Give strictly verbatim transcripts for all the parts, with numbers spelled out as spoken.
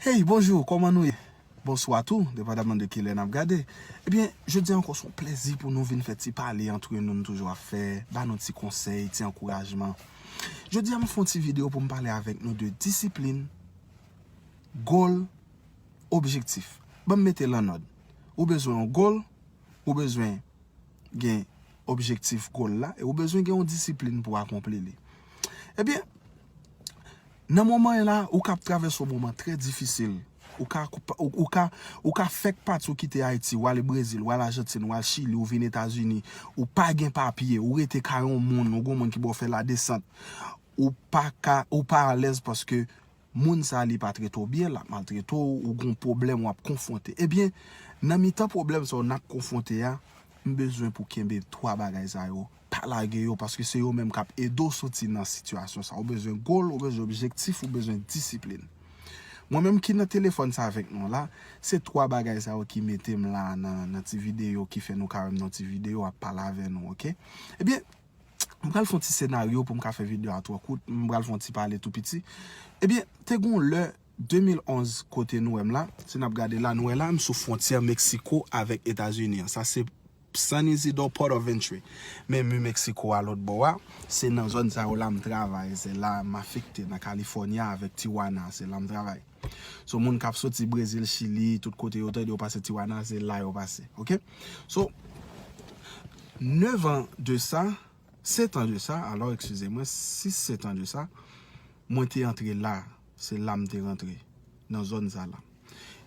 Hey, bonjou, kòman nou ye? Bonswa tou, depandaman de kilè n ap gade. Ebyen, jodi a ankò se yon plèzi pou nou vin fè ti pale antre nou, n toujou ap fè, ba nou ti konsèy, ti ankourajman. Jodi a m fè yon ti videyo pou m pale avèk nou de disiplin, goal, objektif. Ban m mete l an òd. Ou bezwen yon goal, ou bezwen gen objektif goal la, e ou bezwen gen yon disiplin pou akonpli li. Ebyen, nan moman la, ou ka ap travèse yon moman trè difisil. Ou ka, ou, ou ka, ou ka fèk pati, ou kite Ayiti, ou ale Brezil, ou ale Ajantin, ou ale Chili, ou vin Etazini, ou pa gen papye, ou rete kay yon moun, ou gen yon moun ki ba w fè ladesant, ou pa ka, ou pa alèz paske moun sa li pa trete w byen, l ap maltrete w, ou gen yon pwoblèm w ap konfwonte. Ebyen, nan mitan pwoblèm sa w n ap konfwonte a, m bezwen pou kenbe twa bagay sa yo, pa lage yo, paske se yo menm k ap ede w soti nan sitiyasyon sa. Ou bezwen goal, ou bezwen objektif, ou bezwen disiplin. Mwen menm ki nan telefòn sa avèk nou la, se twa bagay sa yo ki mete m la nan, nan ti videyo, ki fè nou ka wè m nan ti videyo ap pale avè nou, oke? Ebyen, m pral fè yon ti senaryo pou m ka fè videyo a twò kout, m pral fè yon ti pale tou piti. Ebyen, te gen yon lè de mil onz kote nou wè m la, si n ap gade la, nou wè la, m sou fwontyè Meksiko avèk Etazini an. Sa se San Isidro, Port of Entry. Men mi Meksiko a lòt bò a, se nan zòn sa yo la m travay, se la m afekte, nan California avèk Tijuana, se la m travay. So, moun k ap soti Brezil, Chili, tout kote yo tande yo pase Tijuana, se la yo pase, oke? So, nèf an de sa, sèt an de sa, alò, eskize mwen, sis, sèt an de sa, mwen te antre la, se la m te rantre, nan zòn sa la.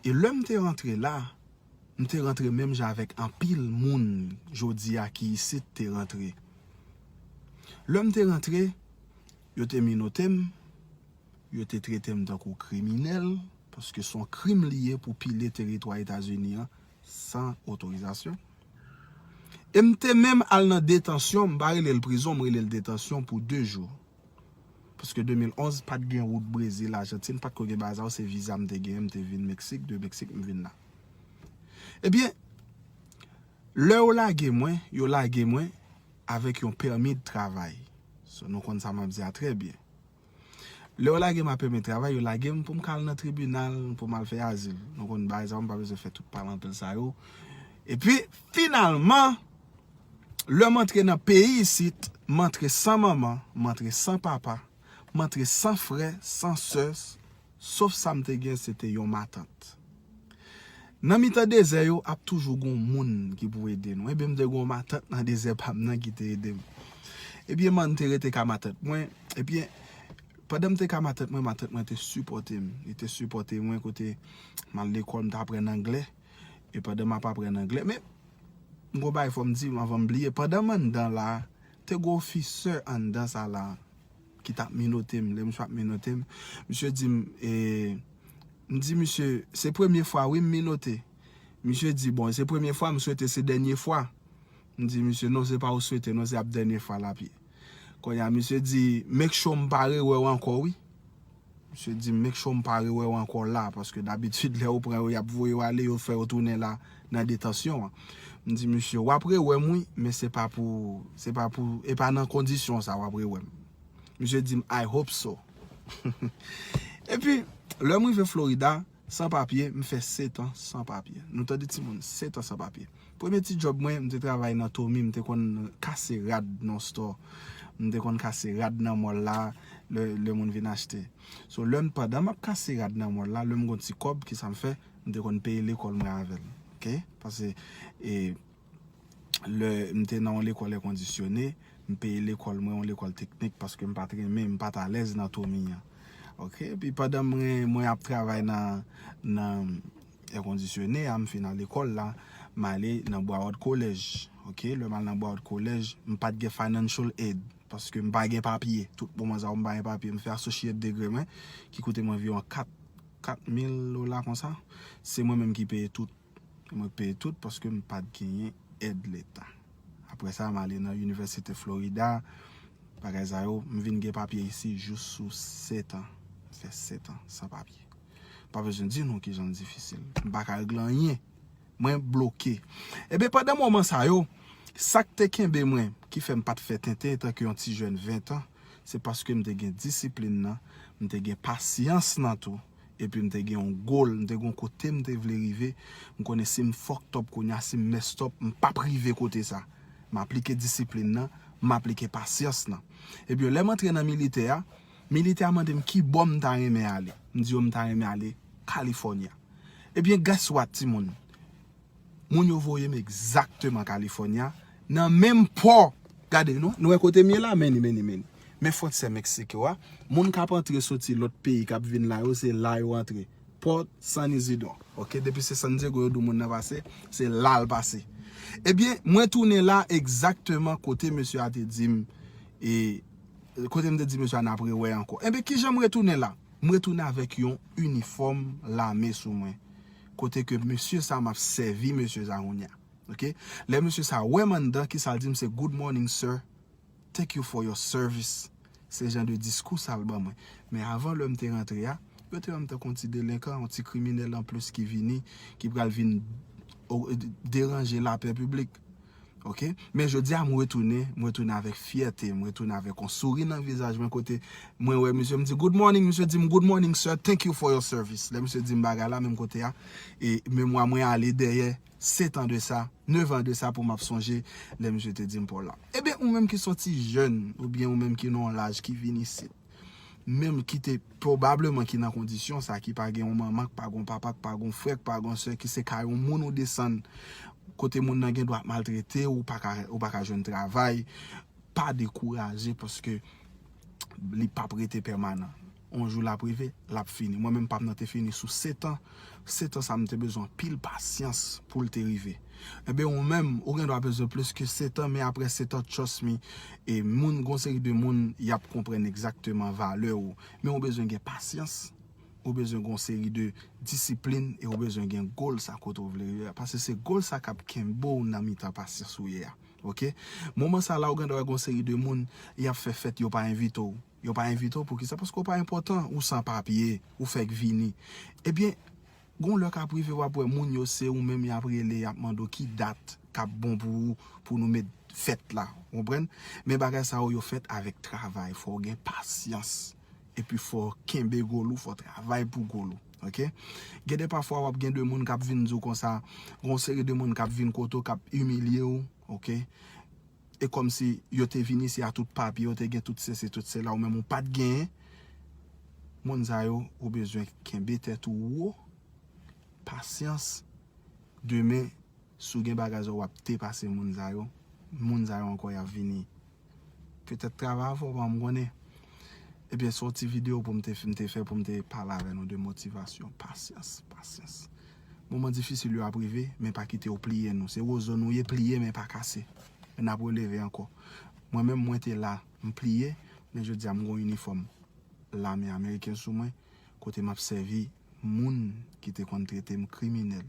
E lè m te rantre la, m te rantre menm jan avèk anpil moun jodi a ki isit te rantre. Lè m te rantre, yo te minote m, yo te trete m tankou kriminèl, paske se yon krim li ye pou pile teritwa Etazini an san otorizasyon. E m te menm al nan detansyon, m pa rele l prizon, m rele l detansyon pou de jou. Paske de mil onz, pa t gen wout Brezil, Ajantin, pa t ko gen bagay sa yo, se viza m te genyen, m te vin Meksik, de Meksik, m vin la. Ebyen, lè yo lage mwen, yo lage mwen avèk yon pèmi de travay. So, nou konn sa m ap di a trè byen. Lè yo lage m a pèmi de travay, yo lage m pou m ka al nan tribinal, pou m al fè azil. Nou konn bagay sa yo, m pa bezwen fè tout pale anpil sa yo. Epi, finalman, lè m antre nan peyi isit, m antre san manman, m antre san papa, m antre san frè, san sè, sof sa m te gen, se te yon matant. Nan mitan dezè yo, ap toujou gon moun ki pou ede nou. Ebyen, m te gon matant nan dezè pa m nan ki te ede m. Ebyen, man, m te rete ka matant mwen. Ebyen, pandan m te ka matant mwen, matant mwen te sipòte m. Li te sipòte mwen kote m al lekòl, m t aprann anglè. E pandan m ap aprann anglè, men m gon bagay fò m di anvan m bliye. Pandan m anndan la, te gon ofisè anndan sa la ki t ap minote m. Lè misye ap minote m, misye di m, e, m di misye, se premye fwa wi m minote. Misye di, bon, se premye fwa, m swete se dènye fwa. M di misye, non, se pa ou swete, non, se ap dènye fwa l ap ye. Kounye a, misye di, make sure m pa rewè w ankò wi. Misye di m, make sure m pa rewè w ankò la, paske dabitid lè yo pran yo, y ap voye yo ale, yo fè yo tounen la nan detansyon an. M di misye, w ap rewè m wi, men se pa pou, se pa pou, e pa nan kondisyon sa w ap rewè m. Misye di m, I hope so. Epi, lè m rive Florida, san papye, m fè sèt an san papye. Nou tande timoun, sèt an san papye. Premye ti djòb mwen, m te travay nan Tommy, m te konn kase rad nan store. M te konn kase rad nan mall la, lè, lè moun vin achte. So, lè m, pandan m ap kase rad nan mall la, lè m gon ti kòb, kisa m fè? M te konn peye lekòl mwen avè l. Oke? Paske, e, lè m te nan yon lekòl èkondisyone, m peye lekòl mwen, yon lekòl teknik, paske m pa t renmen, m pa t alèz nan Tommy an. Oke? Epi pandan mwen, mwen ap travay nan, nan èkondisyone a, m fin al lekòl la, m ale nan Broward College. Oke? Lè m al nan Broward College, m pa t gen financial aid, paske m pa gen papye. Tout moman sa yo, m pa gen papye. M fè associate degree mwen, ki koute m anviwon kat, kat mil dola konsa. Se mwen menm ki peye tout. Mwen peye tout paske m pa t genyen èd leta. Apre sa, m ale nan Inivèsite Florida. Bagay sa yo, m vin gen papye isi jous sou sèt an. M fè sèt an san papye. Pa bezwen di nou kijan l difisil. M pa ka regle anyen. Mwen bloke. Ebyen, pandan moman sa yo, sa k te kenbe mwen, ki fè m pa t fè tenten etanke yon ti jèn ven an, se paske m te gen disiplin nan, m te gen pasyans nan tou, epi m te gen yon goal, m te gen yon kote m te vle rive. M konnen si m fucked up kounye a, si m messed up, m p ap rive kote sa. M aplike disiplin nan, m aplike pasyans nan. Ebyen, lè m antre nan militè a, militè a mande m ki bò m ta renmen ale. M di yo m ta renmen ale California. Ebyen, guess what, timoun? Moun yo voye m egzakteman California, nan menm pò. Gade, nou, nou wè kote m ye la, men ni, men ni, men ni. Men fwontyè Meksik yo a, moun k ap antre soti lòt peyi k ap vin la yo, se la yo antre. Port San Isidro. Ok, depi se San Diego yo di w moun nan pase, se la l pase. Ebyen, mwen tounen la egzakteman kote mesye a te di m, e kote m te di mesye a n ap rewè ankò. Ebyen, kijan m retounen la? M retounen avèk yon inifòm lame sou mwen. Kote ke mesye sa m ap sèvi mesye sa kounye a. Ok? Lè mesye sa wè m anndan, kisa l di m? Se good morning, sir. Thank you for your service. Se jan de diskou sa l ban mwen. Men avan lè m te rantre a, yo te wè m tankou yon ti delenkan, yon ti kriminèl anplis ki vini, ki pral vin o- deranje lapè piblik. Ok? Men jodi a, m retounen, m retounen avèk fyète, m retounen avèk yon souri nan vizaj mwen kote mwen wè misye, m di good morning, misye di m good morning, sir, thank you for your service. Lè misye di m bagay la, menm kote a, e memwa mwen ale dèyè sèt an de sa, nèf an de sa pou m ap sonje lè misye te di m pawòl la. Ebyen, ou menm ki se yon ti jèn, oubyen ou menm ki nan yon laj ki vin isit, menm ki te pwobableman ki nan kondisyon sa, ki pa gen yon manman, ki pa gen yon papa, ki pa gen yon frè, ki pa gen yon sè, ki se kay yon moun ou desann, kote moun nan gen dwa ap maltrete w, ou pa ka, ou pa ka jwenn travay, pa dekouraje paske li p ap rete pèmanan. On jou l ap rive, l ap fini. Mwen menm, pa m nan te fini sou sèt an. Sèt an sa, m te bezwen anpil pasyans pou l te rive. Ebyen, ou menm, ou gen dwa bezwen plis ke sèt an, men apre sèt an, trust me, e moun, gon seri de moun, y ap konprann egzakteman valè ou. Men ou bezwen gen pasyans, ou bezwen gon seri de disiplin, e ou bezwen gen goal sa kote ou vle rive a. Paske se goal sa k ap kenbe w nan mitan pasyans ou ye a. Ok? Moman sa la, ou gen dwa wè gon seri de moun, y ap fè fèt, yo pa envite w. Yo pa envite w, poukisa? Paske w pa enpòtan, ou san papye, ou fèk vini. Ebyen, gon lè k ap rive, w ap wè moun yo se ou menm y ap rele, y ap mande w ki dat k ap bon pou ou, pou nou met fèt la. Ou konprann? Men bagay sa yo, yo fèt avèk travay. Fò w gen pasyans. Epi fò w kenbe goal ou, fò w travay pou goal ou. Ok? Gen de pafwa, w ap gen de moun k ap vin di w konsa, gon seri de moun k ap vin kote w, k ap imilye w. Ok? E kòmsi yo te vin isi a tout papye, yo te gen tout sesi, tout sela, ou menm ou pa t genyen. Moun sa yo, ou bezwen kenbe tèt ou wo, pasyans. Demen, si w gen bagay sa w ap depase moun sa yo, moun sa yo ankò y ap vini. Petèt travay a fò, pa m konnen. Ebyen, se yon ti videyo pou m te, m te fè pou m te pale avè nou de motivasyon, pasyans, pasyans. Moman difisil yo ap rive, men pa kite yo pliye nou. Se wozo nou ye, pliye, men pa kase. N ap releve ankò. Mwen menm, mwen te la, m pliye, men jodi a, m gon inifòm lame ameriken sou mwen, kote m ap sèvi moun ki te konn trete m kriminèl.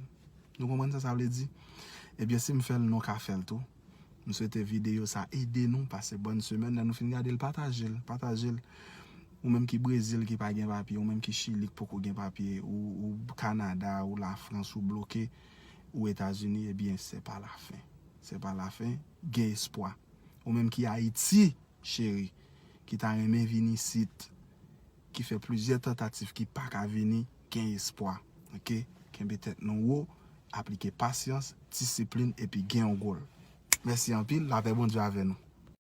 Nou konprann sa sa vle di? Ebyen, si m fè l, nou ka fè l tou. M swete videyo sa ede nou pase bòn semèn. Lè nou fin gade l, pataje l, pataje l. Ou menm ki Brezil ki pa gen papye, ou menm ki Chili ki poko gen papye, ou, ou Kanada, ou Lafrans, ou bloke, ou Etazini, ebyen, se pa lafen. Se pa lafen, gen espwa. Ou menm ki Ayiti, cheri, ki ta renmen vin isit, ki fè plizyè tantativ ki pa ka vini, gen espwa. Ok? Kenbe tèt nou wo, aplike pasyans, disiplin, epi gen yon goal. Mèsi anpil, lapè Bondye avè nou.